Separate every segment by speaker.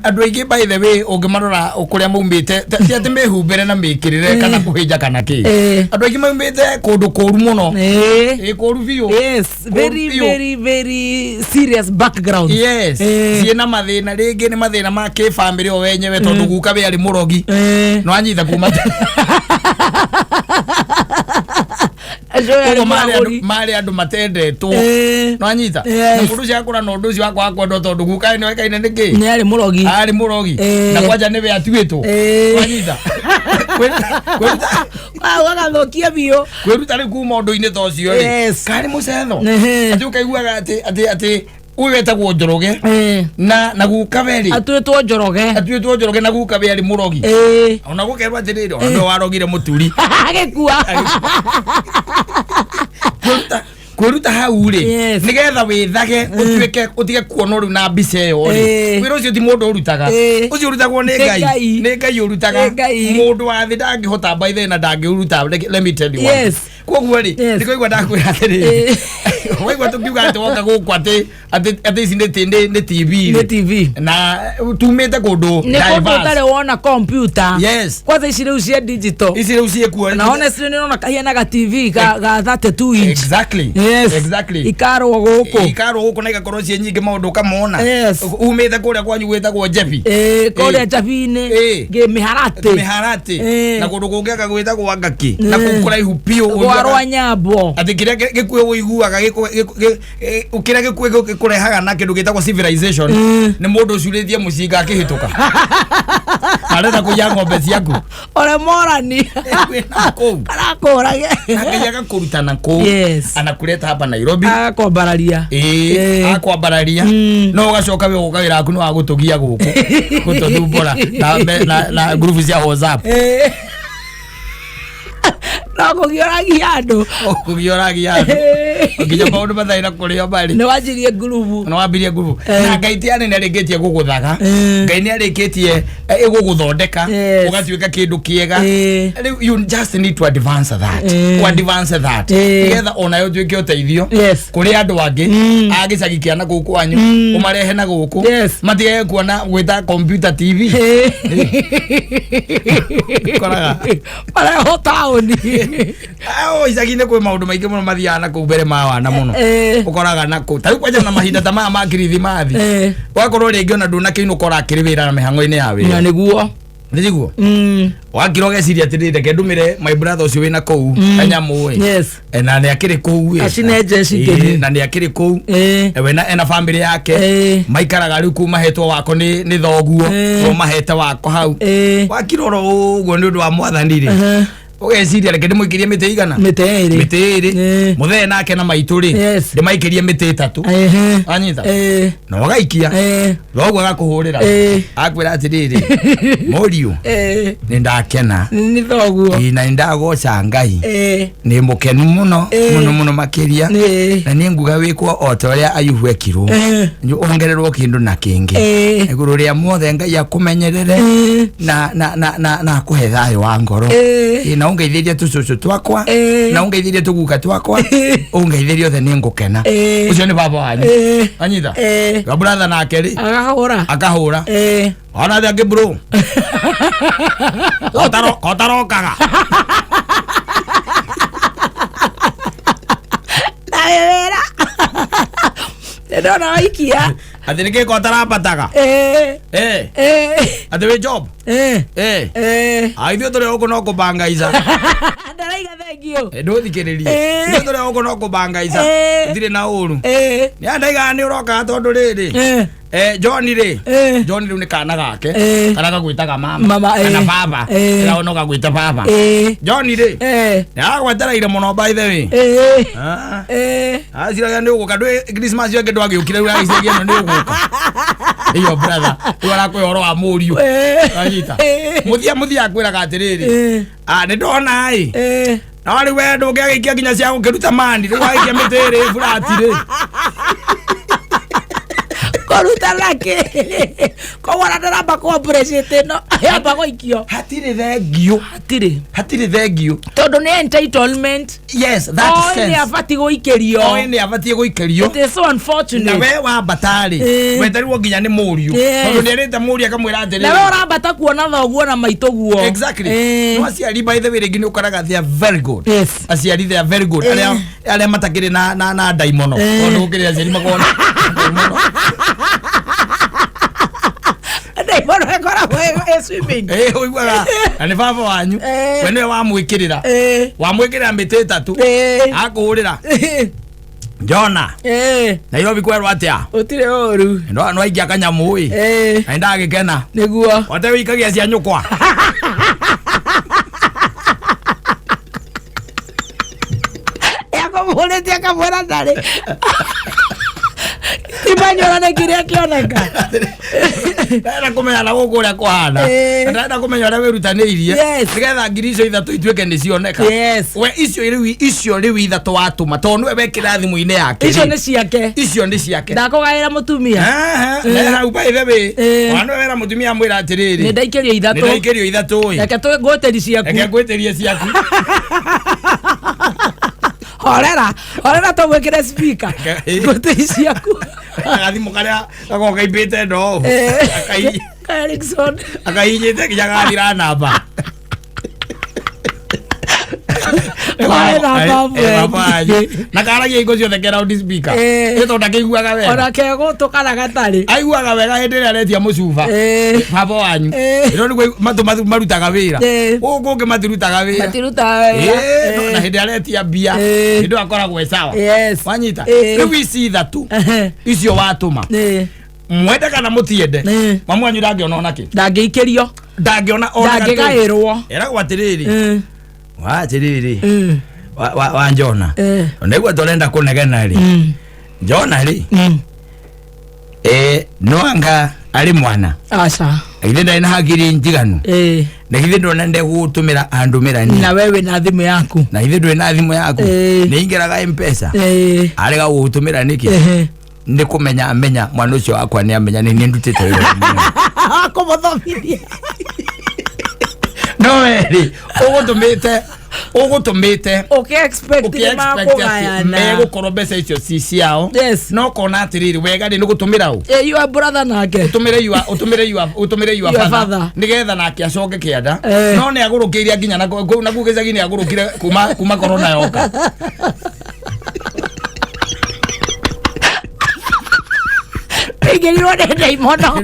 Speaker 1: Andũ aingĩ, by the way, ũngĩmarora kũrĩa maumĩte, ti atĩ mĩhumbĩre na mĩkĩrĩre kana kũhĩnja kana kĩ. Andũ aingĩ maumĩte kũndũ kũru mũno. Ĩ, kũru biũ.
Speaker 2: Yes, very
Speaker 1: biũ.
Speaker 2: very very serious background.
Speaker 1: Ciĩna mathĩna, rĩngĩ nĩ mathĩna ma kĩbamĩrĩ o wenyewe, tondũ guka we arĩ mũrogi. No anyita kuma
Speaker 2: Acio yarĩ
Speaker 1: koguo marĩ andũ
Speaker 2: mũragũri.
Speaker 1: marĩ andũ matendetwo. No anyita. Na mũndũ ũcio akũra na ũndũ ũcio wa kwaga kwendwo, tondũ guka nĩ oĩkaine nĩ kĩ.
Speaker 2: Nĩ arĩ mũrogi.
Speaker 1: Arĩ mũrogi. Na kwanja nĩwe atuĩtwo. Wanyita.
Speaker 2: Agathũkia biũ.
Speaker 1: Kwĩruta rĩu kuma ũndũ-inĩ ta ũcio rĩ, karĩ mũcetho. Atĩ ũkaiguaga atĩ ũyũ wetagwo Njoroge na guka we rĩ,
Speaker 2: atuĩtwo Njoroge.
Speaker 1: Atuĩtwo Njoroge na guka we arĩ mũrogi. Ona gũkerwo atĩrĩrĩ, ona nĩwe warogire mũturi.
Speaker 2: Agĩkua.
Speaker 1: Kwĩruta hau rĩ, nĩgetha wĩthage, ũtuĩke ũtige kuonwo rĩu na mbica ĩyo rĩ. Wĩra ũcio ti mũndũ ũrutaga. Ũcio ũrutagwo nĩ
Speaker 2: Nĩ
Speaker 1: Ngai.
Speaker 2: Ngai.
Speaker 1: Nĩ Ngai ũrutaga.
Speaker 2: Nĩ Ngai.
Speaker 1: Mũndũ wa thĩ ndangĩhota by the na ndangĩũruta. Let me tell you one. Koguo rĩ, nĩkũigua ndakwĩra atĩrĩrĩ, waigua tũkiuga atĩ woka gũkũ atĩ ici nĩ TV
Speaker 2: nĩ
Speaker 1: rĩ.
Speaker 2: TV.
Speaker 1: Na tumĩte kũndũ
Speaker 2: nĩ kũndũ
Speaker 1: diverse.
Speaker 2: ũtarĩ wona computer. Kwanza ici rĩu cia digital.
Speaker 1: Ici rĩu ciĩkuo.
Speaker 2: Na honestly nĩ ũrona kahiana ga TV ga 32 inch. Ikarwo gũkũ.
Speaker 1: Ikarwo gũkũ na igakorwo ciĩ nyingĩ, maũndũ ũkamona. Umĩte kũrĩa kwanyu gwĩtagwo Njebi.
Speaker 2: Kũrĩa Njabi-inĩ. Ngĩ mĩharatĩ.
Speaker 1: Mĩharatĩ. Na kũndũ kũngĩ anga gwĩtagwo Ngaki na kũu kũraihu biũ.
Speaker 2: Gwarwa Nyambo.
Speaker 1: Atĩ kĩrĩa gĩkuĩ ũiguaga kĩrĩa gĩkuĩ gĩkũrehaga na kĩndũ gĩtagwo civilization nĩ mũndũ ũcurĩtie mũcinga akĩhĩtũka arenda kũiya ng'ombe ciaku.
Speaker 2: Ũrĩa morani.
Speaker 1: Wĩna kũu.
Speaker 2: Arakũrage.
Speaker 1: Na Ngai agakũruta na kũu. Anakuleta hapa Nairobi.
Speaker 2: Agakwambararia.
Speaker 1: Ĩĩ, akwambararia. No ũgacoka we ũgoka wĩra waku nĩ wa gũtũgia gũkũ, gũtũthumbũra na ngurubu cia WhatsApp.
Speaker 2: No kũgiũragia andũ.
Speaker 1: Kũgiũragia andũ nginya maũndũ matarĩ na kũrĩa marĩ.
Speaker 2: Nĩ wanjirie ngurubu.
Speaker 1: Nĩ wambirie ngurubu. Na Ngai ti arĩ nĩ arĩkĩtie gũgũthaga. Ngai nĩ arĩkĩtie gũgũthondeka ũgatuĩka kĩndũ kĩega. Rĩu you just need to advance that. To advance that nĩgetha onayo ũtuĩke ũteithio kũrĩ andũ angĩ a gĩcagi kĩa na kũu kwanyu, ũmarehe na gũkũ matigage kuona gwĩta computer TV. Koraga
Speaker 2: marehwo taũni.
Speaker 1: Oh, icagi-inĩ kwĩ maũndũ maingĩ mũno mathiaga na kũu mbere ma wana mũno. Ũkoraga na kũu tarĩu kwanja na mahinda ta maya ma kirithimathi, ũgakorwo rĩngĩ ona ndũnakĩinũka, ũrakĩrĩ wĩra na mĩhang'o-inĩ ya
Speaker 2: Na
Speaker 1: wĩra.
Speaker 2: nĩguo.
Speaker 1: Nĩguo wakira ũgeciria atĩrĩrĩ, reke ndũmĩre my brother ũcio wĩna kũu kanyamũ ĩ. Na nĩ akĩrĩ kũu ĩ.
Speaker 2: Acine njeci
Speaker 1: Ĩ,
Speaker 2: kĩni.
Speaker 1: na nĩ akĩrĩ kũu. We na ena family yake. Maikaraga rĩu kũu mahetwo wako nĩ thoguo. No mahete wako hau. Wakira oro ũguo nĩ ũndũ wa mwathani rĩ, ũgeciria reke ndĩmũikĩrie mĩtĩ igana.
Speaker 2: Mĩtĩ ĩrĩ.
Speaker 1: Mĩtĩ ĩrĩ. Mũthee nake na maitũ rĩ, ndĩmaikĩrie mĩtĩ 3. Anyita. Na ũgaikia. Thoguo agakũhũrĩra. Akwĩra atĩrĩrĩ, mũriũ, nĩ ndakena.
Speaker 2: Nĩ thoguo.
Speaker 1: Ĩ, na nĩ ndagoca Ngai. Nĩ mũkenu mũno mũno mũno makĩria. Na nĩ nguga wĩkwo o ta ũrĩa Ayubu ekirwo. Ongererwo kĩndũ na kĩngĩ. Igũrũ rĩa mothe Ngai akũmenyerere na akũhe thayũ wa ngoro. Ĩ, na ũngeithĩrie tũcũcũ twakwa. Na ũngeithĩrie tũguka twakwa. Ũngeithĩrie othe, nĩ ngũkena. Ũcio nĩ baba wanyu. Anyita. Gaburatha nake rĩ,
Speaker 2: Agahũra.
Speaker 1: Akahũra. Ona thĩ angĩ bro kotarokaga.
Speaker 2: Nawe wĩra ndona waikia.
Speaker 1: Atĩ nĩkĩ kotarambataga? Atĩ wĩ job. Ithuĩ tũrĩ gũkũ no kũbangaica.
Speaker 2: Ndaraiga thengio.
Speaker 1: Ndũthikĩrĩrie. Ithuĩ tũrĩ gũkũ no kũbangaica. Ndirĩ na ũru. Nĩ ndaigaga nĩ ũrokaga tondũ rĩrĩ, John rĩ, John rĩu nĩ kana gake. Kana gagwĩtaga mama.
Speaker 2: Mama,
Speaker 1: Kana baba. Ĩra no gagwĩta baba. John rĩ, nĩ agwetereire mũno, by the way. Ah. Aciragia nĩ ũgũka ndwĩ Christmas ĩyo ĩngĩ ndwagĩũkire, rĩu agĩciragia ĩno nĩ ũgũka ĩyo brother rĩu arakũhe ũhoro wa mũriũ. Anyita. Mũthia akwĩraga atĩrĩrĩ, ah, nĩ ndona ĩ, no rĩu we ndũngĩagĩikia nginya cia gũkĩruta mani, rĩu wagĩikia mĩtĩ ĩrĩ burati rĩ.
Speaker 2: Kũruta nakĩ? Koguo ona ndaramba kũ appreciate ĩno yamba gũikio.
Speaker 1: Hatirĩ thengiũ.
Speaker 2: Hatirĩ.
Speaker 1: Hatirĩ thengiũ.
Speaker 2: Tondũ nĩ entitlement.
Speaker 1: Yes, that
Speaker 2: Oĩ nĩ
Speaker 1: sense.
Speaker 2: abatiĩ gũikĩrio.
Speaker 1: Oĩ nĩ abatiĩ gũikĩrio.
Speaker 2: It is so unfortunate.
Speaker 1: Na we wambatarĩ weterirwo nginya nĩ mũriũ, tondũ nĩ erĩte mũriũ akamwĩra atĩrĩrĩ,
Speaker 2: Na we ũrambata kuona thoguo na maitũguo.
Speaker 1: Exactly. No aciari, by the way, rĩngĩ nĩ ũkoraga they are very good. Aciari, they are very good, arĩa matakĩrĩ na ndaimono, tondũ gũkĩrĩ aciari makoragwo na ndaimono.
Speaker 2: Ndaimono ĩkoragwo ĩ swimming.
Speaker 1: Ũiguaga na nĩ baba wanyu. We nĩwe wamwĩkĩrĩra, wamwĩkĩrĩra mĩtĩ 3, akũhũrĩra, "Jona, Nairobi kwerwo atĩa?"
Speaker 2: Ũtirĩ ũru.
Speaker 1: No aikia kanyamũ ĩ, na nĩndagĩkena.
Speaker 2: Nĩguo.
Speaker 1: Ote wĩikagia cia nyũkwa.
Speaker 2: Yakũmũhũrĩtie akamwĩra ndarĩ imanyora nĩ kĩrĩa kĩoneka.
Speaker 1: Ndenda kũmenya na gũkũ ũrĩa kũhana. Ndenda kũmenya ũrĩa wĩrutanĩirie nĩgetha 3,000 ituĩke nĩ cioneka. We icio rĩu ithatũ watũma, tondũ nĩwe wekĩra thimũ-inĩ yake.
Speaker 2: Icio
Speaker 1: rĩ.
Speaker 2: Nĩ ciake.
Speaker 1: Icio nĩ ciake.
Speaker 2: Ndakũgaĩra mũtumia.
Speaker 1: Na hau, by the way, ona nĩwe wera mũtumia amwĩra atĩrĩrĩ,
Speaker 2: nĩ ndaikĩrio
Speaker 1: nĩ
Speaker 2: ithatũ.
Speaker 1: Ndaikĩrio ithatũ ĩ.
Speaker 2: Reke ngũtĩri ciaku.
Speaker 1: Reke ngwĩtĩrie ciaku.
Speaker 2: Horera, horera, tũgwĩkĩre speaker. Ngũtĩri ciaku.
Speaker 1: Gathimũ karĩa gakoragwo kaimbĩte ndoo.
Speaker 2: Erickson.
Speaker 1: Akahinyĩte nginya gathira namba.
Speaker 2: Wae namba
Speaker 1: Baba wanyu. Na karagia hingo ciothe ke loud speaker. Nĩ tondũ ndakĩiguaga wega.
Speaker 2: Ona kegũtũ kana gatarĩ.
Speaker 1: Aiguaga wega hĩndĩ ĩrĩa aretia mũcuba. Baba wanyu. Ĩno nĩguo matũ marutaga wĩra. Gũkũ kũngĩ matirutaga wĩra.
Speaker 2: Matirutaga wĩra.
Speaker 1: No, na hĩndĩ aretia mbia, hĩndĩ ĩyo akoragwo e sawa. Wanyita? Rĩu ici ithatũ icio watũma, mwende kana mũtiende, mamu wanyu ndangĩona ona kĩ.
Speaker 2: Ndangĩikĩrio.
Speaker 1: Ndangĩona ona gatũ.
Speaker 2: Ndangĩgaĩrwo.
Speaker 1: Eragwo atĩrĩrĩ, wa atĩrĩrĩ, wa Njona, nĩguo tũrenda kũnegena rĩ, Njona rĩ, no anga arĩ mwana.
Speaker 2: Aca.
Speaker 1: Githĩ ndarĩ na hakiri njiganu? Na githĩ ndona ndegũtũmĩra andũmĩra ni?
Speaker 2: Na we wĩna thimũ yaku.
Speaker 1: Na githĩ ndũrĩ na thimũ yaku? Nĩ ingĩraga Mpesa. Arega gũgũtũmĩra nĩkĩ? Nĩ kũmenya amenya mwana ũcio wakwa nĩ amenya nĩ niĩ ndutĩte wĩra mũnene.
Speaker 2: Kũmũthomithia.
Speaker 1: No we rĩ, ũgũtũmĩte
Speaker 2: ũkĩ-expect nĩ
Speaker 1: ũkĩ-expect atĩ
Speaker 2: makũgayana.
Speaker 1: Megũkorwo mbeca icio ci ciao. No kona atĩrĩrĩ, wega rĩ, nĩ gũtũmĩra ũ.
Speaker 2: Your brother nake.
Speaker 1: Ũtũmĩre your
Speaker 2: Your
Speaker 1: father,
Speaker 2: father.
Speaker 1: nĩgetha nake acoke kĩanda. No nĩ agũrũkĩire nginya na kũu nakuo gĩcagi, nĩ agũrũkire kuma corona yoka.
Speaker 2: Aingĩrirwo nĩ ndaimono.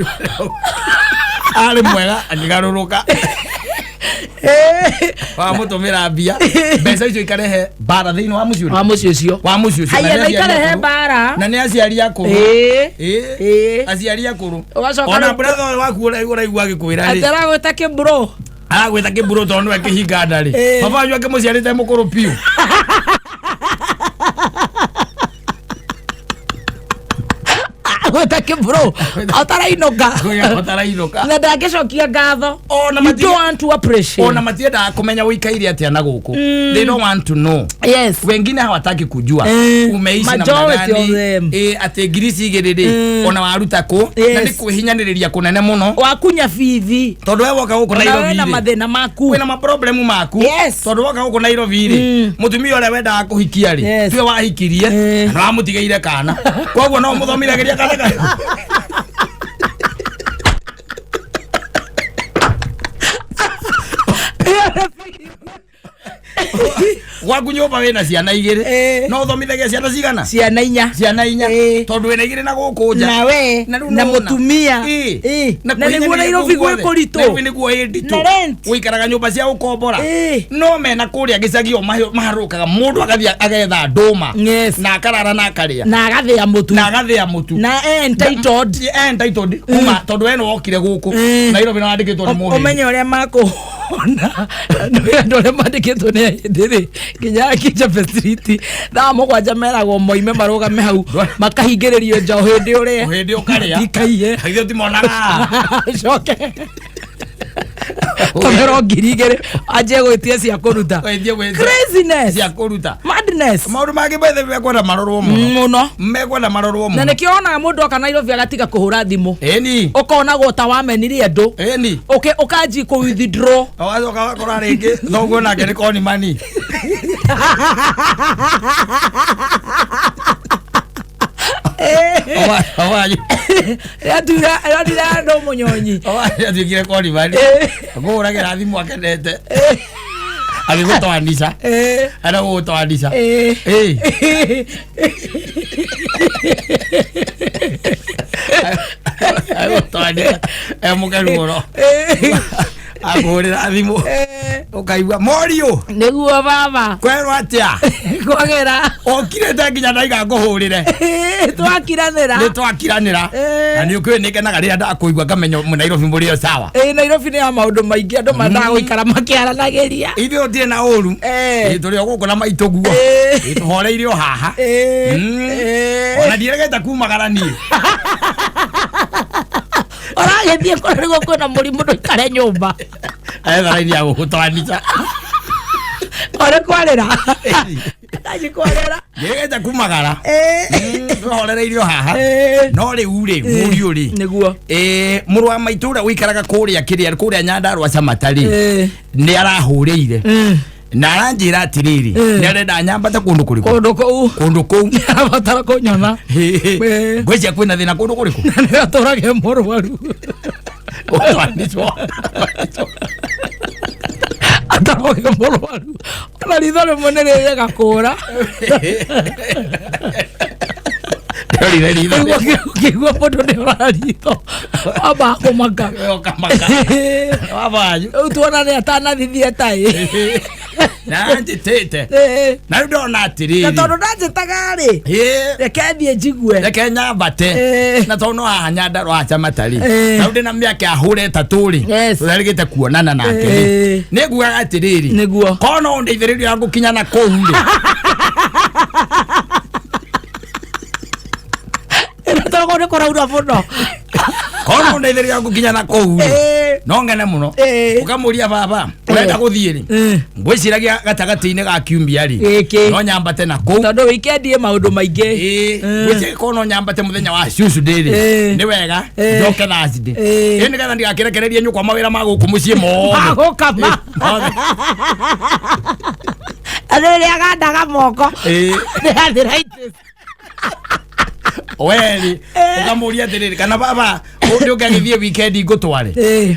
Speaker 1: Arĩ mwega akĩgarũrũka, wamũtũmĩra mbia, mbeca icio ikarehe mbara thĩinĩ wa mũciĩ ũrĩkũ?
Speaker 2: Wa mũciĩ ũcio.
Speaker 1: Wa mũciĩ ũcio. Na
Speaker 2: Haya
Speaker 1: nĩ
Speaker 2: na
Speaker 1: aciari
Speaker 2: ikarehe
Speaker 1: akũrũ.
Speaker 2: mbara.
Speaker 1: Na nĩ aciari akũrũ. Aciari akũrũ.
Speaker 2: Ũgacoka
Speaker 1: ona
Speaker 2: rĩu
Speaker 1: brother ũyũ waku ũraigua agĩkwĩra rĩ,
Speaker 2: atĩ aragwĩta kĩbro.
Speaker 1: Aragwĩta kĩmburo tondũ nĩwe kĩhinga nda rĩ. Baba wanyu akĩmũciarĩte mũkũrũ biũ.
Speaker 2: Agwĩta kĩbro atarainũka.
Speaker 1: Ũtarainũka.
Speaker 2: Na ndangĩcokia ngatho.
Speaker 1: Ona
Speaker 2: You don't want to appreciate.
Speaker 1: Ona matiendaga kũmenya ũikaire atĩa na gũkũ. They don't want to know. Wengine hawataki kujua umeishi namna
Speaker 2: Majority of
Speaker 1: gani.
Speaker 2: them.
Speaker 1: Atĩ 2,000 rĩ, ona waruta kũ? Na nĩ kwĩhinyanĩrĩria kũnene mũno.
Speaker 2: Wakunya bithi.
Speaker 1: Tondũ we woka gũkũ
Speaker 2: Ona
Speaker 1: Nairobi
Speaker 2: wĩna
Speaker 1: rĩ,
Speaker 2: mathĩna maku.
Speaker 1: Wĩna maproblemu maku. Tondũ woka gũkũ Nairobi rĩ, mũtumia ũrĩa wendaga kũhikia rĩ, tiwe wahikirie, na wamũtigĩire kana, koguo no mũthomithagĩria kana kayo. Gwaku nyũmba wĩna ciana igĩrĩ. No ũthomithagia ciana cigana?
Speaker 2: Ciana inya.
Speaker 1: Ciana inya. Tondũ wĩna igĩrĩ na gũkũ nja.
Speaker 2: Nawe
Speaker 1: Na rĩu
Speaker 2: na
Speaker 1: nĩwona.
Speaker 2: mũtumia.
Speaker 1: Na
Speaker 2: Na nĩguo
Speaker 1: kwĩhinyanĩrĩria
Speaker 2: Nairobi
Speaker 1: kũu guothe.
Speaker 2: gwĩ kũritũ.
Speaker 1: Nairobi nĩguo ĩ nditũ.
Speaker 2: Na rent.
Speaker 1: Ũikaraga nyũmba cia gũkombora. No mena kũrĩa gĩcagi o maharũkaga mũndũ agathiĩ agetha ndũma, na akarara na akarĩa.
Speaker 2: Na agathĩa mũtu.
Speaker 1: Na agathĩa mũtu.
Speaker 2: Na entitled.
Speaker 1: Entitled kuma tondũ we nĩwokire gũkũ Nairobi na wandĩkĩtwo nĩ mũhĩndĩ.
Speaker 2: Ũmenye ũrĩa makũhona andũ arĩa mandĩkĩtwo nĩ ahĩndĩ rĩ, nginya Kijabe Street thaa 7 meragwo moime marũgame hau, makahingĩrĩrio nja o hĩndĩ ũrĩa
Speaker 1: O hĩndĩ ũkarĩa.
Speaker 2: Matikaiye.
Speaker 1: Githĩ ũtimonaga?
Speaker 2: Coke tũmĩrwo 2,000 anjie gwĩtia cia kũruta.
Speaker 1: Gwĩtia
Speaker 2: Craziness.
Speaker 1: Cia kũruta.
Speaker 2: Madness. Goodness.
Speaker 1: Maũndũ mangĩ bethe mekwenda marorwo mũno.
Speaker 2: Mũno.
Speaker 1: Mekwenda marorwo
Speaker 2: Na
Speaker 1: mũno.
Speaker 2: nĩkĩo wonaga mũndũ oka Nairobi agatiga kũhũra thimũ.
Speaker 1: Ĩni.
Speaker 2: Ũkonagwo ta wamenire andũ.
Speaker 1: Ĩni.
Speaker 2: Ũkanji kũ withdraw.
Speaker 1: Wacoka wakora rĩngĩ thoguo nake nĩ konimani. Owanyu.
Speaker 2: Ĩratira andũ mũnyonyi.
Speaker 1: Owanyu atuĩkire konimani. Akũhũragĩra thimũ akenete. Agĩgũtwanica. Arĩa gũgũtwanica. Ĩĩ. Agĩgũtwanica. E mũkenu mũno. Akũhũrĩra thimũ. Ũkaigua mũriũ.
Speaker 2: Nĩguo baba.
Speaker 1: Kwerwo atĩa?
Speaker 2: Kwagĩra.
Speaker 1: Ũkirĩte nginya ndaiga ngũhũrĩre.
Speaker 2: Twakiranĩra.
Speaker 1: Nĩ twakiranĩra. Na nĩ ũkĩũĩ nĩngenaga rĩrĩa ndakũigua ngamenya Nairobi mũrĩ o sawa.
Speaker 2: Ĩĩ Nairobi nĩ ya maũndũ maingĩ andũ mendaga gũikara makĩaranagĩria.
Speaker 1: Ithuĩ gũtirĩ na ũru. Ĩĩ tũrĩ o gũkũ na maitũ guo. Ĩĩ tũhoreire o haha. Ona ndiregete kumagara niĩ.
Speaker 2: Ũragĩthiĩ kũrĩa nĩguo kwĩna mũrimũ ndũikare nyũmba.
Speaker 1: Etha raini ya gũgũtwanica.
Speaker 2: Ũrĩ kwarĩra. Ndaci kwarĩra.
Speaker 1: Ndiregete kumagara. Tũhorereirio haha. No rĩu rĩ mũriũ rĩ.
Speaker 2: Nĩguo.
Speaker 1: Mũrũ wa maitũ ũrĩa ũikaraga kũrĩa kĩrĩa kũrĩa Nyandarũa Camata rĩ nĩ arahũrĩire. Na aranjĩra atĩrĩrĩ nĩ arenda nyambate kũndũ kũrĩkũ?
Speaker 2: Kũndũ kũu.
Speaker 1: Kũndũ kũu.
Speaker 2: Nĩarabatara kũnyona.
Speaker 1: Ngwĩciria kwĩna thĩna kũndũ kũrĩkũ?
Speaker 2: Na nĩwe atũrage mũrwaru.
Speaker 1: Ũtwanicwo.
Speaker 2: Atarage mũrwaru. Ona ritho rĩmwe nĩ rĩrĩga kũra.
Speaker 1: Ndĩrorire ritho.
Speaker 2: Rĩu ũkĩigua mũndũ nĩ ora ritho wamba kũmaka.
Speaker 1: Ũkamaka. Wabanyu.
Speaker 2: Rĩu tuona nĩ atanathithie taĩ.
Speaker 1: Na njĩtĩte. Na rĩu ndona
Speaker 2: Na
Speaker 1: atĩrĩrĩ.
Speaker 2: tondũ ndanjĩtaga rĩ reke thiĩ njigue.
Speaker 1: Reke nyambate. Na tondũ no haha Nyandarũa Camata rĩ. Na rĩu ndĩna mĩaka ya hũra ĩtatũ rĩ. Tũtarĩgĩte kuonana nake rĩ. Nĩ ngugaga atĩrĩrĩ.
Speaker 2: Nĩguo.
Speaker 1: Korwo no ũndeithĩrĩrie ũrĩa ngũkinya na kũu rĩ.
Speaker 2: Ĩno tondũ nĩ kũraura mũno.
Speaker 1: Korwo no ũndeithĩrĩrie ũrĩa ngũkinya na kũu rĩ. No ngene mũno. Ũkamũria baba ũrenda gũthiĩ rĩ. Ngwĩciragia gatagatĩ-inĩ ga kiumia rĩ.
Speaker 2: Gĩkĩ.
Speaker 1: No nyambate na kũu.
Speaker 2: Tondũ weekend ĩ maũndũ maingĩ.
Speaker 1: Ngwĩciria korwo no nyambate mũthenya wa Tuesday rĩ. Nĩ wega njoke Thursday. Ĩ nĩgetha ndigakĩrekererie nyũkwa mawĩra ma gũkũ mũciĩ mothe.
Speaker 2: Magũkama.
Speaker 1: Mothe.
Speaker 2: Andũ rĩrĩa agandaga moko. Nĩ arthritis.
Speaker 1: Weri ũkamũria atĩrĩrĩ kana baba nĩ ũngĩagĩthiĩ weekend ngũtware.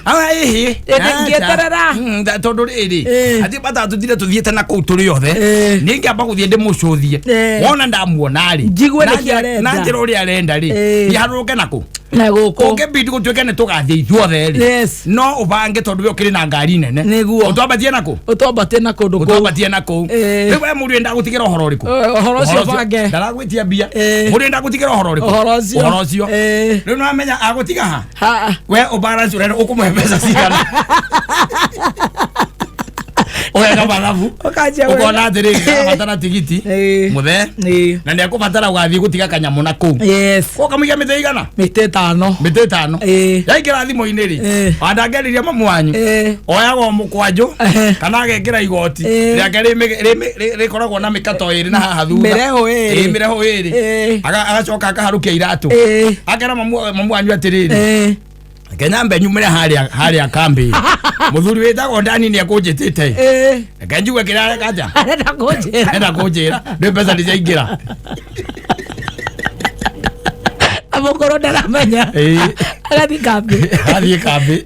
Speaker 1: Aya ĩhĩ.
Speaker 2: Ngĩeterera.
Speaker 1: Tondũ rĩrĩ atĩ bata tũthire tũthiĩte na kũu tũrĩ othe. Nĩ ngĩamba gũthiĩ ndĩmũcũthie. Wona ndamuona rĩ.
Speaker 2: Njigue nĩkĩ arenda.
Speaker 1: Na njĩra ũrĩa arenda rĩ. Thiĩ harũrũke na kũ.
Speaker 2: Na gũkũ.
Speaker 1: Ũngĩbidi gũtuĩke nĩ tũgathiĩ ithuothe rĩ. No ũbange tondũ we ũkĩrĩ na ngari nene.
Speaker 2: Nĩguo.
Speaker 1: Ũtwambatie na kũ?
Speaker 2: Ũtwambatie na kũndũ kũu.
Speaker 1: Ũtwambatie na kũu. Rĩu we mũriũ ndagũtigĩra ũhoro ũrĩkũ?
Speaker 2: Ũhoro ũcio bange.
Speaker 1: Ndaragwĩtia mbia. Mũriũ ndagũtigĩra ũhoro ũrĩkũ?
Speaker 2: Ũhoro ũcio.
Speaker 1: Ũhoro ũcio. Rĩu nĩwamenya agũtiga ha?
Speaker 2: Ha.
Speaker 1: We ũbalance ũrenda ũkũmũhe mbeca cigana? Ũgeka mathabu.
Speaker 2: Ũkanjia wega.
Speaker 1: Ũkona atĩrĩrĩ arabatara tigiti. Mũthee. Na nĩekũbatara gũgathiĩ gũtiga kanyamũ na kũu.
Speaker 2: Yes.
Speaker 1: Ũkamũiga mĩtĩ igana?
Speaker 2: Mĩtĩ ĩtano.
Speaker 1: Mĩtĩ ĩtano. Yaingĩra thimũ-inĩ rĩ. Wandangĩrĩria mamu wanyu. Oyaga o mũkwanjũ kana agekĩra igoti rĩake rĩkoragwo na mĩkato ĩrĩ na haha thutha.
Speaker 2: Mĩreho ĩrĩ.
Speaker 1: Mĩreho ĩrĩ. Agacoka akaharũkia iratũ. Akera mamu wanyu atĩrĩrĩ. Reke nyambe nyumĩre harĩa kambĩ. Mũthuri wĩtagwo Dani nĩ ekũnjĩtĩte. Reke njigue kĩrĩa areka atĩa.
Speaker 2: Arenda kũnjĩra.
Speaker 1: Arenda kũnjĩra. Nĩ mbeca nĩ ciaingĩra.
Speaker 2: Amũkorwo ndaramenya. Agathiĩ kambĩ.
Speaker 1: Agathiĩ kambĩ.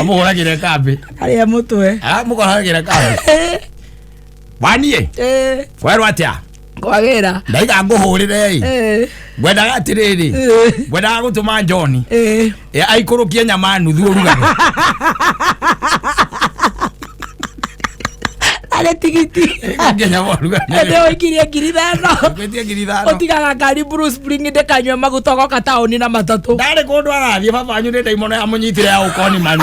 Speaker 1: Amũhũragĩre kambĩ.
Speaker 2: Arĩa mũtwe.
Speaker 1: Amũhũragĩre kambĩ. Waniĩ. Kwerwo atĩa?
Speaker 2: Kwagĩra.
Speaker 1: Ndaiga ngũhũrĩre ĩ. Ngwendaga atĩrĩrĩ. Ngwendaga gũtũma John. Aikũrũkie nyama nuthu ũrugage.
Speaker 2: Arĩ tigiti.
Speaker 1: Aikũrũkie nyama ũrugage.
Speaker 2: Ĩndĩ ũikirie 5,000.
Speaker 1: Ngwĩtie 5,000.
Speaker 2: Ũtigaga ngari Blue Spring ndĩkanyue maguta ũgoka taũni na matatũ.
Speaker 1: Ndarĩ kũndũ arathiĩ baba wanyu nĩ ndaimono yamũnyitire ya ũkoni mani.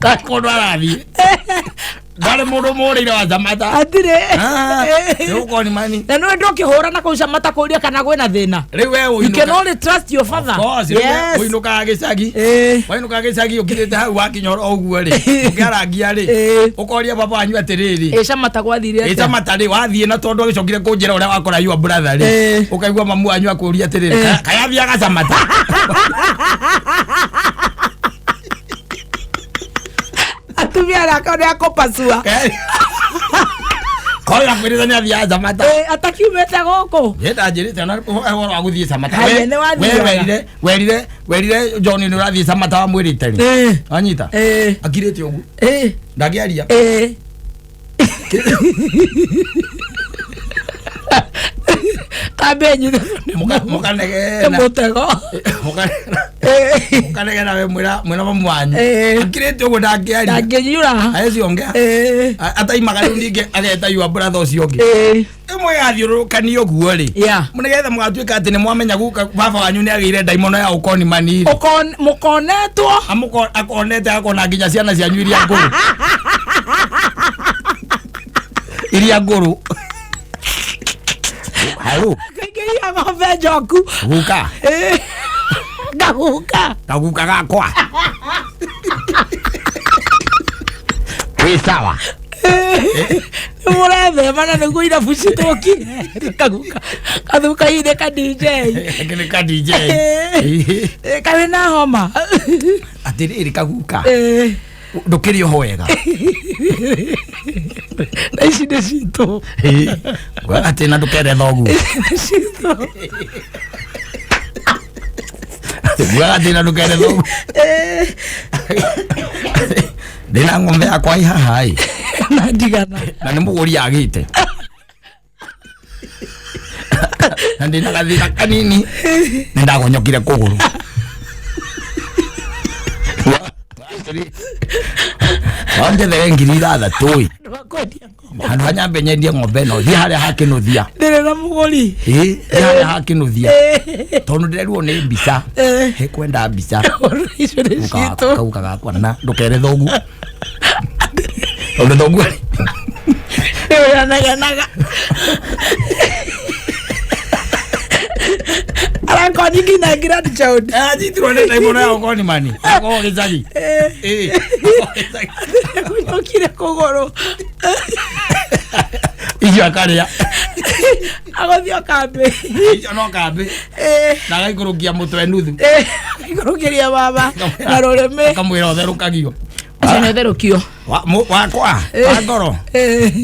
Speaker 1: Ndarĩ kũndũ arathiĩ. Ndwarĩ mũndũ mũrĩire wa Samata.
Speaker 2: Atirĩ.
Speaker 1: Ah, nĩ ũkoni mani.
Speaker 2: Na nĩwe ndũkĩhũra na kũu Samata kũria kana kwĩna thĩna.
Speaker 1: Rĩu we
Speaker 2: You can
Speaker 1: ũinũka.
Speaker 2: only trust your father.
Speaker 1: Of course, rĩu we
Speaker 2: Yes.
Speaker 1: ũinũkaga gĩcagi. Wainũkaga gĩcagi ũkirĩte hau wakinya oro ũguo rĩ. Ũkĩarangia rĩ. Ũkoria baba wanyu atĩrĩrĩ.
Speaker 2: Ĩ Samata gwathire atĩa?
Speaker 1: Ĩ Samata rĩ wathiĩ na tondũ agĩcokire kũnjĩra ũrĩa wakora your brother rĩ. Ũkaigua mamu wanyu akũria atĩrĩrĩ. Kayathiaga Samata.
Speaker 2: Atumia arĩa akorwo nĩ akũpacua.
Speaker 1: Koyo akwĩrĩte nĩ athiaga Samata.
Speaker 2: Atakiumĩte gũkũ.
Speaker 1: Niĩ ndanjĩrĩte ona ũhoro wa gũthiĩ Samata.
Speaker 2: Haya,
Speaker 1: We-
Speaker 2: nĩ wathiaga.
Speaker 1: we werire werire werire John nĩ ũrathiĩ Samata wamwĩrĩte rĩ. Wanyita? Akirĩte ũguo. Ndangĩaria.
Speaker 2: Kambe nyithe
Speaker 1: Mũkanegena.
Speaker 2: mũtego.
Speaker 1: Mũkanegena we mwĩra mwĩra mamu wanyu. Akirĩte ũguo ndangĩaria.
Speaker 2: Ndangĩnyura.
Speaker 1: Acio ongea. Ataimaga rĩu ningĩ ageta your brother ũcio ũngĩ. Ĩmwe yathiũrũrũkanio ũguo rĩ. Nĩgetha mũgatuĩka atĩ nĩ mwamenya guka baba wanyu nĩ agĩire ndaimono ya ũkoni maniri.
Speaker 2: Mũkonetwo.
Speaker 1: Akonete akona nginya ciana cianyu iria ngũrũ. Iria ngũrũ. Hau.
Speaker 2: Kaingĩria ng'ombe njoku.
Speaker 1: Guka.
Speaker 2: Ngaguka.
Speaker 1: Kaguka gakwa. Wĩ sawa.
Speaker 2: Nĩ mũrethema na nĩguo irabu cithũkire. Kaguka. Kathuka-inĩ ka DJ.
Speaker 1: Nĩ ka DJ.
Speaker 2: Karĩ na homa.
Speaker 1: Atĩrĩrĩ kaguka. Ndũkĩrĩ oho wega.
Speaker 2: Na ici nĩ citũ.
Speaker 1: Atĩ na ndũkere thoguo.
Speaker 2: Nĩ citũ.
Speaker 1: Ngugaga atĩ na ndũkere thoguo. Ndĩna ng'ombe yakwa ĩ haha ĩ.
Speaker 2: Na ndigana.
Speaker 1: Na nĩ mũgũri agĩte. Na ndĩna gathĩna kanini. Nĩ ndagonyokire kũgũrũ. Wanjethere 6,000 ĩ.
Speaker 2: Ndwakwendia ng'ombe.
Speaker 1: Handũ ha nyambe nyendie ng'ombe ĩno thiĩ harĩa hakĩnũthia.
Speaker 2: Ndĩrĩ na mũgũri.
Speaker 1: Ĩ thiĩ harĩa hakĩnũthia. Tondũ ndĩrerwo nĩ mbica. Hekwenda mbica.
Speaker 2: Icio nĩ citũ.
Speaker 1: Kauka gakwa na ndũkere thoguo. Tondũ thoguo rĩ.
Speaker 2: Nĩ ũrĩa Arakoni nginya grandchild.
Speaker 1: Anyitirwo nĩ ndaimono ya ũkoni mani. Akorwo gĩcagi. Gĩcagi.
Speaker 2: Gũcokire kũgũrũ.
Speaker 1: Icio akarĩa.
Speaker 2: Agũthiĩ o kambĩ.
Speaker 1: Icio no kambĩ. Na agaikũrũkia mũtwe nuthu.
Speaker 2: Agaikũrũkĩria baba na rũrĩmĩ.
Speaker 1: Akamwĩra ũtherũkagio.
Speaker 2: Acio nĩ ũtherũkio.
Speaker 1: Wakwa wa ngoro.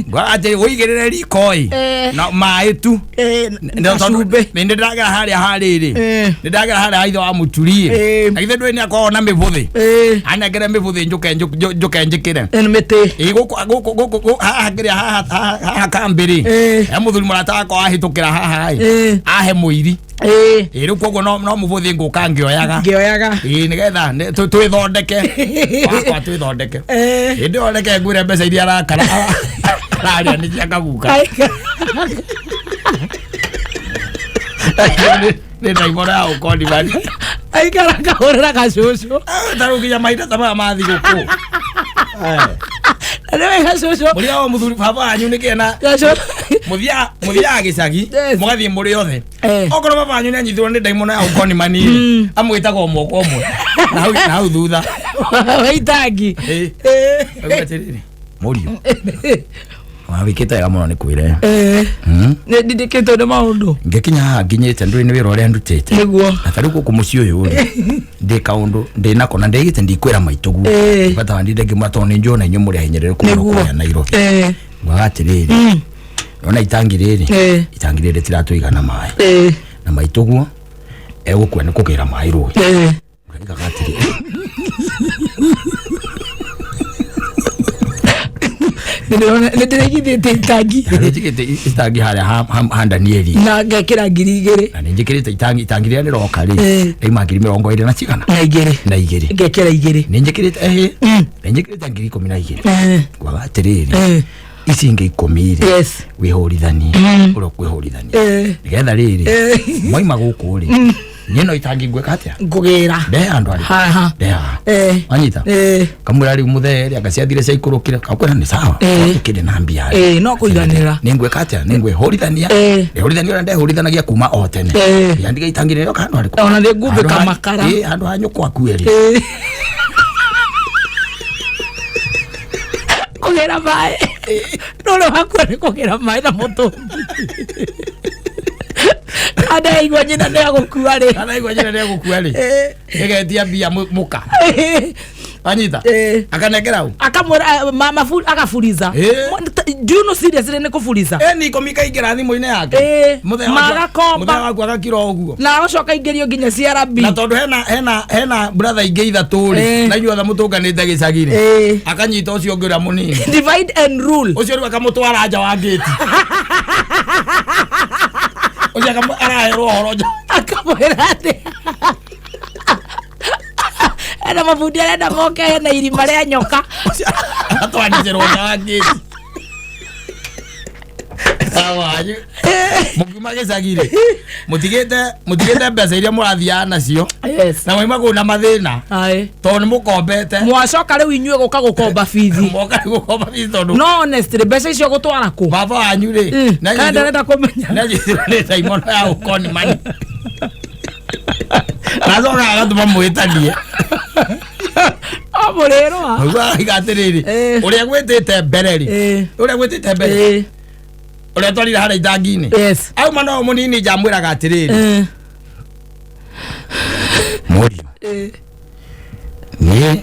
Speaker 1: Ngora atĩ ũigĩrĩre riko ĩ. Na maĩ tu.
Speaker 2: Na cumbĩ.
Speaker 1: Nĩ ndĩragera harĩa harĩrĩ. Nĩ ndagera harĩa ha ithe wa mũturi. Na githĩ ndũĩ nĩ akoragwo na mĩbũthĩ. Anengere mĩbũthĩ njũke njũke njĩkĩre.
Speaker 2: Mĩtĩ.
Speaker 1: Ĩ gũkũ gũkũ gũkũ haha kĩrĩa haha haha kambĩ rĩ. He mũthuri mũrata wakwa wahĩtũkĩra haha ĩ. Ahe mũiri. Ĩ rĩu koguo no mũbũthĩ ngũka ngĩoyaga.
Speaker 2: Ngĩoyaga.
Speaker 1: Ĩ nĩgetha twĩthondeke. Wakwa twĩthondeke. Hĩndĩ ĩyo reke ngwĩre mbeca iria arakara ararĩa nĩ cia kaguka. Nĩ ndaimono ya ũkoni mani.
Speaker 2: Aikara kahũrĩra gacũcũ.
Speaker 1: Ta rĩu nginya mahinda ta maya ma thigũkũ.
Speaker 2: Na nĩwe gacũcũ.
Speaker 1: Mũrĩa wa mũthuri baba wanyu nĩ kĩena. Mũthiaga gĩcagi mũgathiĩ mũrĩ othe. Okorwo baba wanyu nĩ anyitirwo nĩ ndaimono ya ũkoni mani amwĩtaga ũmwe kwa ũmwe. Na hau thutha.
Speaker 2: Wa itangi.
Speaker 1: Atĩrĩrĩ mũriũ. Wawĩkĩte wega mũno nĩ kwĩre.
Speaker 2: Nĩ ndindĩkĩtwo nĩ maũndũ.
Speaker 1: Ngĩkinya haha nginyĩte ndũĩ nĩ wĩra ũrĩa ndutĩte.
Speaker 2: Nĩguo.
Speaker 1: Na ta rĩu gũkũ mũciĩ ũyũ rĩ ndĩ kaũndũ ndĩ nako na ndĩgĩte ndikwĩra maitũguo. Bata wa ndinde ngĩmwĩra tondũ nĩ njũĩ ona inyuĩ mũrĩ ahinyĩrĩrĩku mũno kũrĩa Nairobi. Ngugaga atĩrĩrĩ ona itangi rĩrĩ itangi rĩrĩ rĩtiratũigana maĩ. Na maitũguo egũkua nĩ kũgĩra maĩ rũĩ. Ngaigaga atĩrĩrĩ.
Speaker 2: Nĩ ndĩraigithĩtie itangi.
Speaker 1: Nĩ njigĩte itangi harĩa ha Danieli.
Speaker 2: Na ngekĩra 2,000.
Speaker 1: Na nĩ njĩkĩrĩte itangi itangi rĩrĩa rĩroka rĩ. Rĩauma 22,000 na cigana.
Speaker 2: Na igĩrĩ.
Speaker 1: Na igĩrĩ.
Speaker 2: Ngekĩra igĩrĩ.
Speaker 1: Nĩ njĩkĩrĩte nĩ njĩkĩrĩte 12,000. Ngwaga atĩrĩrĩ. Ici ingĩ 10 rĩ. Wĩhũrithanie. Ũrĩa ũkwĩhũrithania. Nĩgetha rĩrĩ. Mwaima gũkũ rĩ. Niĩ no itangi ngwĩka atĩa?
Speaker 2: Ngũgĩra.
Speaker 1: Ndehe handũ arĩ.
Speaker 2: Haha.
Speaker 1: Ndehe haha.
Speaker 2: Eh.
Speaker 1: Wanyita?
Speaker 2: Eh.
Speaker 1: Kamwĩra rĩu mũthee rĩ anga ciathire ciaikũrũkire kakwĩra nĩ sawa. Tondũ kĩndĩ na mbia rĩ.
Speaker 2: No kũiganĩra.
Speaker 1: Nĩ ngwĩka atĩa? Nĩ ngwĩhũrithania. Ndĩhũrithania ũrĩa ndehũrithanagia kuma o tene. Yandiga itangi rĩrĩa handũ harĩkũ?
Speaker 2: Ona nĩ ngumbĩka makara.
Speaker 1: Handũ ha nyũkwa akue rĩ.
Speaker 2: Kũgĩra maĩ. Nũrĩ wakua nĩ kũgĩra maĩ na mũtũngi. Andaigua nyina nĩ agũkua rĩ.
Speaker 1: Kana igua nyina nĩ egũkua rĩ. Ĩgetia mbia mũka. Wanyita? Akanengera ũ?
Speaker 2: Akamwĩra agaburiza. Do you know seriously nĩ kũburiza?
Speaker 1: Ni ikũmi ikaingĩra thimũ-inĩ yake. Mũthee
Speaker 2: Magakomba.
Speaker 1: Mũthee waku agakira o ũguo.
Speaker 2: Na agacoka aingĩrio nginya CRB.
Speaker 1: Na tondũ hena brother ingĩ ithatũ rĩ, na inyuothe mũtũnganĩte gĩcagi rĩ, akanyita ũcio ũngĩ ũrĩa mũnini.
Speaker 2: Divide and rule.
Speaker 1: Ũcio rĩu akamũtwara nja wa ngĩti. Ũcio araherwo ũhoro nja.
Speaker 2: Akamwĩra atĩ ena mabundi arenda moke hena irima rĩa nyoka.
Speaker 1: Ũcio agatwarithĩrwo nja wa ngĩti. Sawa, mũkiuma gĩcagi rĩ, mũtigĩte mbeca iria mũrathiaga nacio na mwauma kũu na mathĩna tondũ nĩ mũkombete.
Speaker 2: Mwacoka rĩu inyuĩ gũka gũkomba bithi.
Speaker 1: Moka gũkomba bithi tondũ
Speaker 2: No honestly mbeca icio gũtwara kũ?
Speaker 1: Baba wanyu rĩ,
Speaker 2: Kana ndarenda kũmenya.
Speaker 1: nĩanyitirwo nĩ ndaimono ya ũkoni mani nacoka agatũma mwĩtanie.
Speaker 2: O mũrĩrwa.
Speaker 1: Ũguo araiga atĩrĩrĩ, ũrĩa gwĩtĩte mbere rĩ, ũrĩa gwĩtĩte mbere, ũrĩa twarire harĩa itangi-inĩ, auma no mũnini njamwĩraga atĩrĩrĩ, mũriũ, niĩ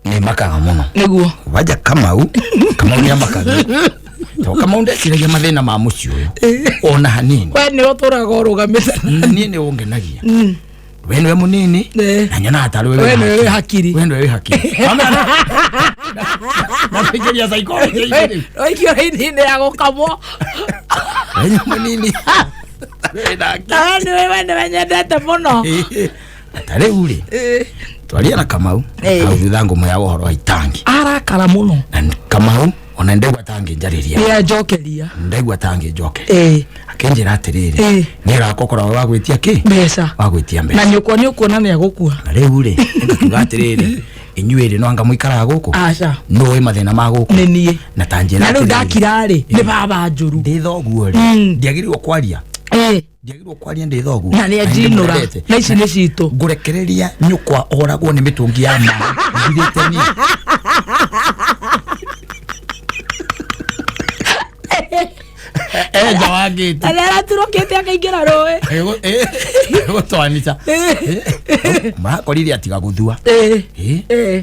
Speaker 1: nĩ makaga mũno.
Speaker 2: Nĩguo.
Speaker 1: Wanja Kamau nĩ amakaga tondũ Kamau ndeciragia mathĩna ma mũciĩ ũyũ ona hanini.
Speaker 2: We nĩ ũtũraga ũrũgamĩte.
Speaker 1: Na niĩ nĩ ũngenagia, we nĩwe mũnini na nyonaga tarĩ we.
Speaker 2: We nĩwe wĩ hakiri.
Speaker 1: We nĩwe wĩ hakiri na kũingĩria psychology rĩu.
Speaker 2: Ũikio raini-inĩ ya gũkamwo.
Speaker 1: We nĩ mũnini wĩ nake.
Speaker 2: Na we nĩwe, we nĩwe nyendete mũno.
Speaker 1: Ta rĩu rĩ, twaria na Kamau hau thutha ngũmũya ũhoro wa itangi.
Speaker 2: Arakara mũno.
Speaker 1: Na Kamau ona ndaigua tangĩnjarĩria.
Speaker 2: Nĩ anjokeria.
Speaker 1: Ndaigua tangĩnjokeria. Akĩnjĩra atĩrĩrĩ, nĩ ũrakwa wa gwĩtia kĩ?
Speaker 2: Mbeca.
Speaker 1: Wa gwĩtia
Speaker 2: Na
Speaker 1: mbeca.
Speaker 2: nyũkwa nĩ ũkuona nĩ agũkua.
Speaker 1: Na rĩu rĩ, ngakiuga atĩrĩrĩ, inyuĩ rĩ, no anga mũikaraga gũkũ?
Speaker 2: Aca.
Speaker 1: Nũĩ mathĩna ma gũkũ?
Speaker 2: Nĩ niĩ.
Speaker 1: Na ta njĩra
Speaker 2: Na rĩu
Speaker 1: atĩrĩrĩ,
Speaker 2: ndakira rĩ, nĩ baba njũru.
Speaker 1: Ndĩ thoguo rĩ, ndiagĩrĩirwo kwaria. Ndiagĩrĩirwo kwaria ndĩ thoguo.
Speaker 2: Na nĩ anjinũra.
Speaker 1: Ndĩmwendete.
Speaker 2: Na ici nĩ citũ.
Speaker 1: Ngũrekereria nyũkwa oragwo nĩ mĩtũngi ya maĩ ngirĩte niĩ? Enja wa ngĩti.
Speaker 2: Na nĩ araturũkĩte akaingĩra rũĩ.
Speaker 1: Gũtwanica marakorire atiga gũthua.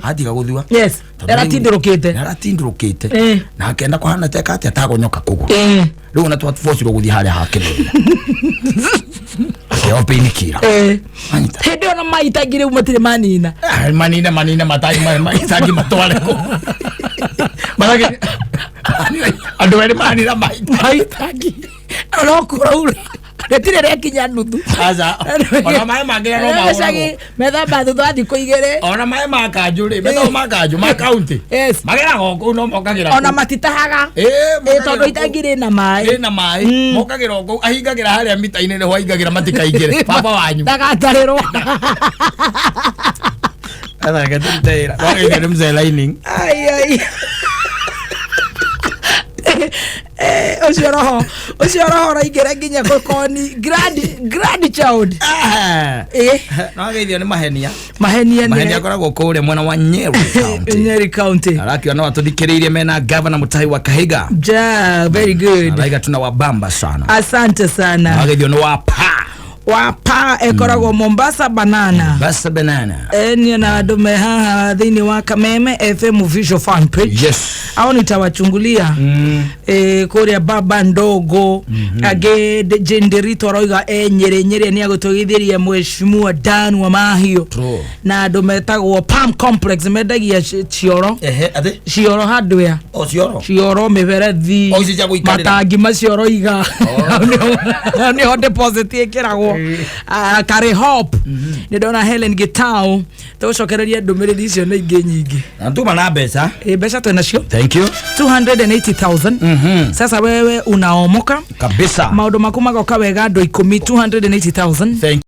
Speaker 1: Atiga gũthua. Tondũ rĩu-
Speaker 2: Aratindũrũkĩte.
Speaker 1: Aratindũrũkĩte. Na akenda kũhana teka atĩa tagonyoka kũgũrũ. Rĩu ona twabocirwo gũthiĩ harĩa hakĩrĩria akĩheo painkiller. Wanyita?
Speaker 2: Hĩndĩ ĩyo na maitangi rĩu matirĩ manina.
Speaker 1: Ah, manine manine matangi maitangi matware kũ? Matangi andũ erĩ manina maita.
Speaker 2: Maitangi no kũraura rĩtirĩ rĩakinya nuthu.
Speaker 1: Aca, ona maĩ mangĩ no mahũragwo.
Speaker 2: Gĩcagi methamba thutha wa thikũ 2.
Speaker 1: Ona maĩ ma kanjũ rĩ, metagwo ma kanjũ ma kaunti. Mageraga o kũu no mokagĩra
Speaker 2: Ona
Speaker 1: kũu.
Speaker 2: matitahaga.
Speaker 1: Mokagĩra
Speaker 2: Tondũ
Speaker 1: kũu.
Speaker 2: itangi rĩna maĩ.
Speaker 1: Rĩna maĩ mokagĩra o kũu, ahingagĩra harĩa mita-inĩ nĩho aingagĩra matikaingĩre baba wanyu.
Speaker 2: Ndagatarĩrwo.
Speaker 1: Sasa reke tũrute wĩra. Wagĩrĩire nĩ mzee lining.
Speaker 2: Ai, ai. Ũcio roho ũraingĩra nginya gũkoni grand child.
Speaker 1: No ageithio nĩ Mahenia.
Speaker 2: Mahenia.
Speaker 1: Mahenia akoragwo kũrĩa mwena wa Nyeri County.
Speaker 2: Nyeri County.
Speaker 1: Arakiona no atũthikĩrĩirie mena Gavana Mutahi wa Kahiga.
Speaker 2: Ja, very good.
Speaker 1: Araiga tunawabamba sana.
Speaker 2: Asante sana.
Speaker 1: Ageithio nĩ wa pa
Speaker 2: Wapa ĩkoragwo Mombasa Banana.
Speaker 1: Basa banana.
Speaker 2: Niĩ na andũ me haha thĩinĩ wa Kameme FM official fan page. Au nitawachungulia kũrĩa baba ndogo angĩ Jane aroiga Nyĩrĩ Nyĩrĩ nĩ agũtũgithĩria mheshimiwa Dan wa Mahiũ. Na andũ metagwo Palm Complex mendagia cioro.
Speaker 1: Ehe, athi?
Speaker 2: Cioro hardware.
Speaker 1: O cioro.
Speaker 2: Cioro, mĩberethi.
Speaker 1: O ici cia gũikarĩra.
Speaker 2: Matangi macio roiga nĩho deposit ĩkĩragwo. Ah, Kare Hop nĩ ndona Helen Gitau tũgũcokereria ndũmĩrĩri icio na ingĩ nyingĩ.
Speaker 1: Na tuma na mbeca.
Speaker 2: Mbeca twĩ nacio.
Speaker 1: Thank you.
Speaker 2: 280,000. Sasa wewe unaomoka.
Speaker 1: Kabisa.
Speaker 2: Maũndũ maku magoka wega, andũ 10, 280,000.
Speaker 1: Thank